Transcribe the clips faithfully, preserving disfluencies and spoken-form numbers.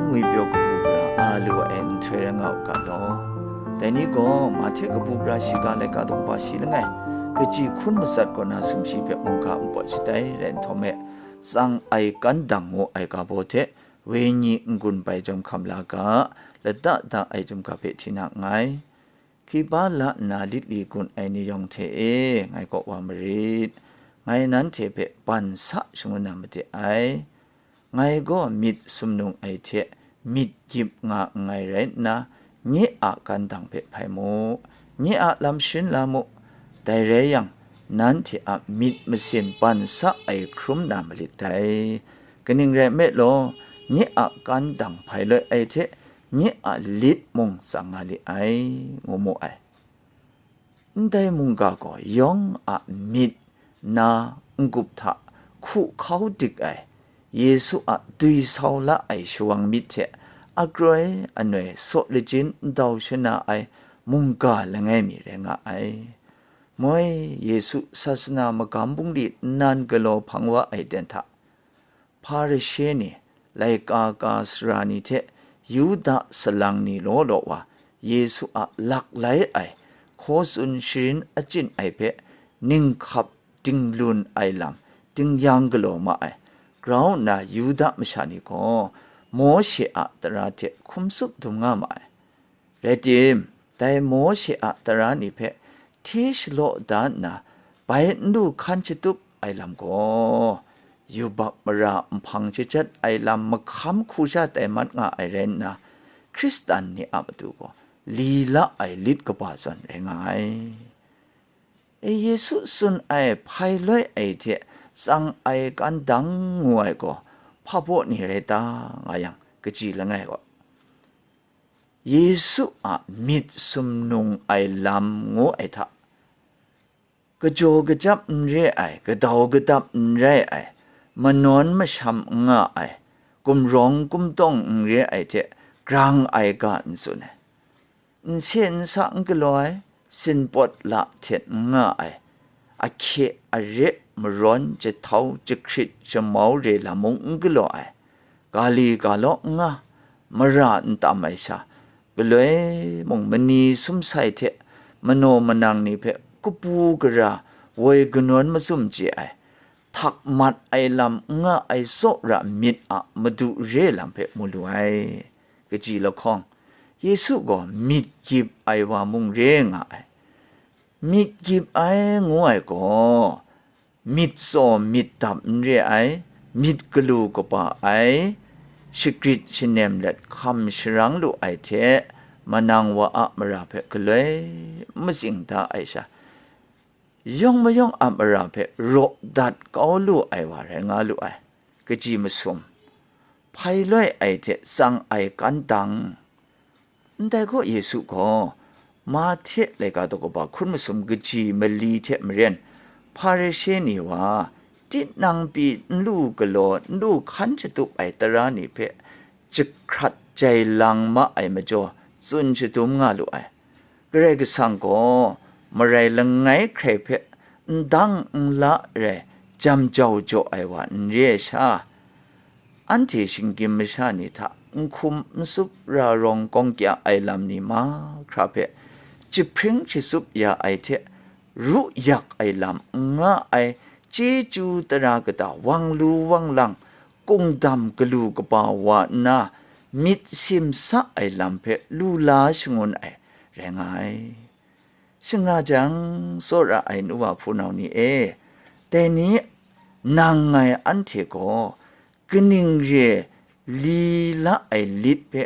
Ngwipyaw kabu gara a lu ai nhtoi rai nga u ga law. Dai ni gaw Mahte kabu gara shiga laika daw kaba shi langai, kaji hkun matsat kaw na sumshi hpe mungga npawt shatai rai nhtawm e, tsang ai kan dang ngu ai ga baw hte wenyi n-gun bai jawm hkam la ga, lata da ai chyum ga hpe hti na nngai. Hkiba la nna lit li gun ai ni yawng hte e ngai kaw wa marit. Ngai nanhte hpe ban sa shangun na made ai. Ngai gaw myit sumnung ai hte myit gyip nga nngai rai nna, nye a kan dang hpe hpai mu, nye a lam sharin la mu. Dai rai yang, nanhte a myit masin ban sa ai hkrum na malit dai. Kaning rai nme law, nye a kan dang hpai loi ai hte, nye a lit mung tsang nga li ai, ngu mu ai. Ndai mungga gaw yawng a myit na n-gup hta hku hkau dik ai, Yesu a dwi sau la ai shawang myit hte akroi anoi saw lajin ndau shana ai mungga langai mi rai nga ai. Moi Yesu sasana magam bungli nnan galaw hpang wa ai ten hta, Hparishe ni, laika ka sara ni hte Yuda salang ni law law wa, Yesu a lak lai ai hkaw tsun sharin achyin ai hpe ninghkap dinglun ai lam dingyang galaw ma ai, grau nna Yuda masha ni gaw Mawshe a tara hte hkum tsup dum nga ma ai. Rai tim, dai Mawshe a tara ni hpe hti shalaw da nna, bai n du hkan shatup ai lam gaw, yubak mara nhpang shajat ai lam mahkam hku sha tai mat nga ai rai nna, Hkristan ni a matu gaw li la ai lit kaba zawn rai nga ai. E, Yesu tsun ai hpai loi ai hte tsang ai kan dang ngu ai gaw hpa baw ni rai ta, nga yang, kaji langai gaw, Yesu a myit sumnung ai lam ngu ai hta, kajaw kajap n re ai, kadau kadap n rai ai, manawn masham n nga ai, gumrawng gumtawng n re ai hte grang ai ga n tsun ai, n se n sa n galaw ai, sinpawt la htet n nga ai, ahkye are marawn jahtau jahkrit jamau re lam mung n galaw ai, ga li ga law n nga, mara n tam ai sha, galoi mung mani sumsai hte manaw manang ni hpe kabu gara woi kanawn mazum chye ai, htak mat ai lam n nga ai tsawra myit a madu re lam hpe mu lu ai. Kaji lahkawng, Yesu gaw myit gyip ai wa mung re nga ai. Myit gyip ai ngu ai gaw, myit tsaw myit dap n re ai, myit galu kaba ai, shagrit shanem let hkam sharang lu ai hte, manang wa a mara hpe galoi matsing da ai sha, yawng mayawng a mara hpe raw dat kau lu ai wa rai nga lu ai, kaji masum, hpai loi ai hte tsang ai kan dang. Ndai gaw Yesu gaw, Mahte laika daw kaba hkun masum kaji mali hte maren, Hparishe ni wa, tinang pyi n lu galaw, n lu hkan shatup ai tara ni hpe jahkrat jai lang ma ai majaw, tsun shadum nga lu ai. Karai Kasang gaw marai langai hkrai hpe n dang n la rai jam jau jaw ai wa n re ai sha, anhte shinggyim masha ni hta n hkum n tsup ra rawng kawng kya ai lam ni mahkra hpe jahpring shatsup ya ai hte, ru yak ai lam n nga ai chyeju tara kata wang lu wang lang, kungdam galu kaba wa nna, myit simsa ai lam hpe lu la shangun ai rai nga ai. Shing nga jang, tsawra ai nu wa hpunau ni e, dai ni nang ngai anhte gaw kaning re li la ai lit hpe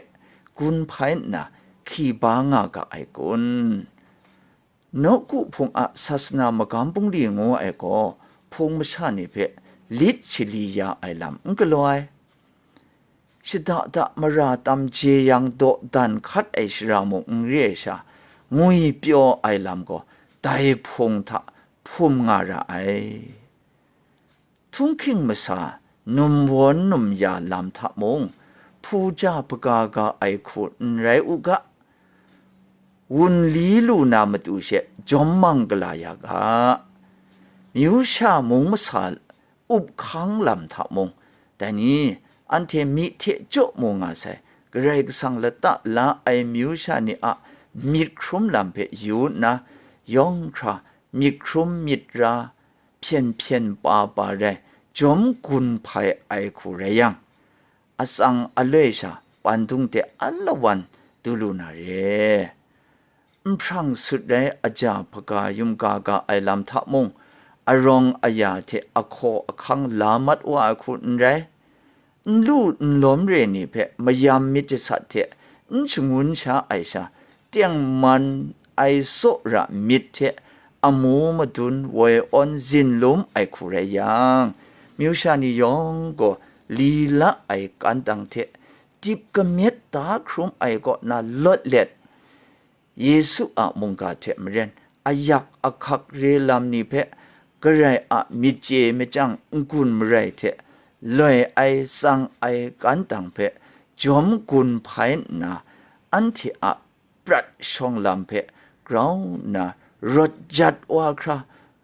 gun hpai nna hki ba nga ga ai kun? Nawku hpung a sasana magam bungli ngu ai gaw, hpung masha ni hpe lit shali ya ai lam n galaw ai. Shada da mara tam jeyang dawdan hkat ai shara mung n re ai sha, ngwi pyaw ai lam gaw dai hpung hta hpum nga ra ai. Htunghking masa num wawn num ya lam hta mung, hpu ja hpaga ga ai hku n rai u ga, wun li lu na matu she jawm mang gala ya ga, myu sha mung masa up hkang lam hta mung, dai ni, anhte myi hte jaw mu nga sai, Karai Kasang lata la ai amyu sha ni a myit hkrum lam hpe yu nna, yawng hkra myit hkrum myit ra, hpyen hpyen pa pa rai, jawm gun hpai ai hku rai yang, atsang aloi sha pandung de alawan du lu na re. Nhprang sut rai aja hpaga yum ga ga ai lam hta mung, arawng aya hte ahkaw ahkang la mat wa ai hku n rai. N lu n lawm re ni hpe mayam myit jasat hte n shangun sha ai sha, tengman ai tsawra myit hte amu madun woi awn zinlum ai hku rai yang, myu sha ni yawng gaw li la ai kantang hte dip kamyet da hkrum ai kaw na lawt let, Yesu a mungga hte maren ayak ahkak re lam ni hpe Karai a myit chye machyang n-gun marai hte loi ai tsang ai kantang hpe jawm gun hpai nna, anhte a prat shawng lam hpe grau nna rawt jat wa hkra,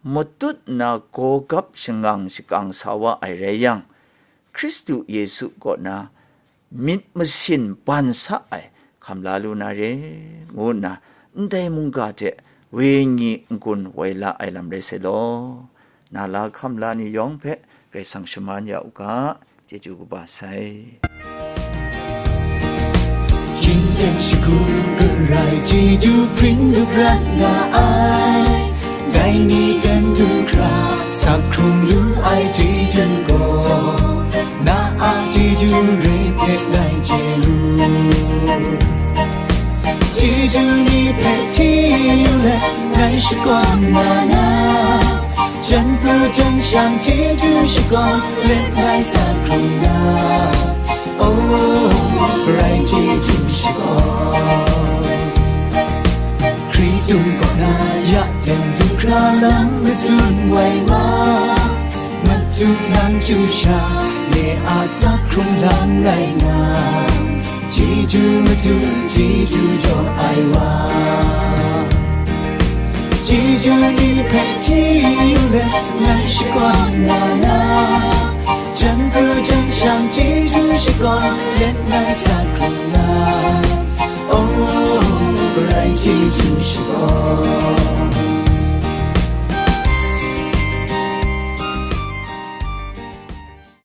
matut nna gawgap shangang shakang sa wa ai rai yang, Hkristu Yesu kaw na myit masin ban sa ai hkam la lu na re, ngu nna ndai mungga hte wenyi n-gun woi la ai lam rai sai law, na la hkam la ni yawng hpe Karai Kasang shaman ya u ga, chyeju kaba sai. 今天是苦个来，基督平安 Dai ni ten du hkra, sak hkrung lu ai chyeju gaw, na a chyeju re hpe ngai chye lu. Chyeju ni hpe hti yu let ngai shakawn na na, jan pru jan shang chyeju shakawn let ngai sak hkrung na. O, Karai chyeju shakawn. Hkritung kaw na ya ten du hkra lam madun wai ma, matu nang chyu sha, le a sak hkrung lam rai nga, chyeju madun chyeju jaw ai wa. Chyeju ni hpe hti yu let ngai shakawn na na, jan pru jan shang chyeju shakawn let ngai sak hkrung na. O, Karai chyeju shakawn.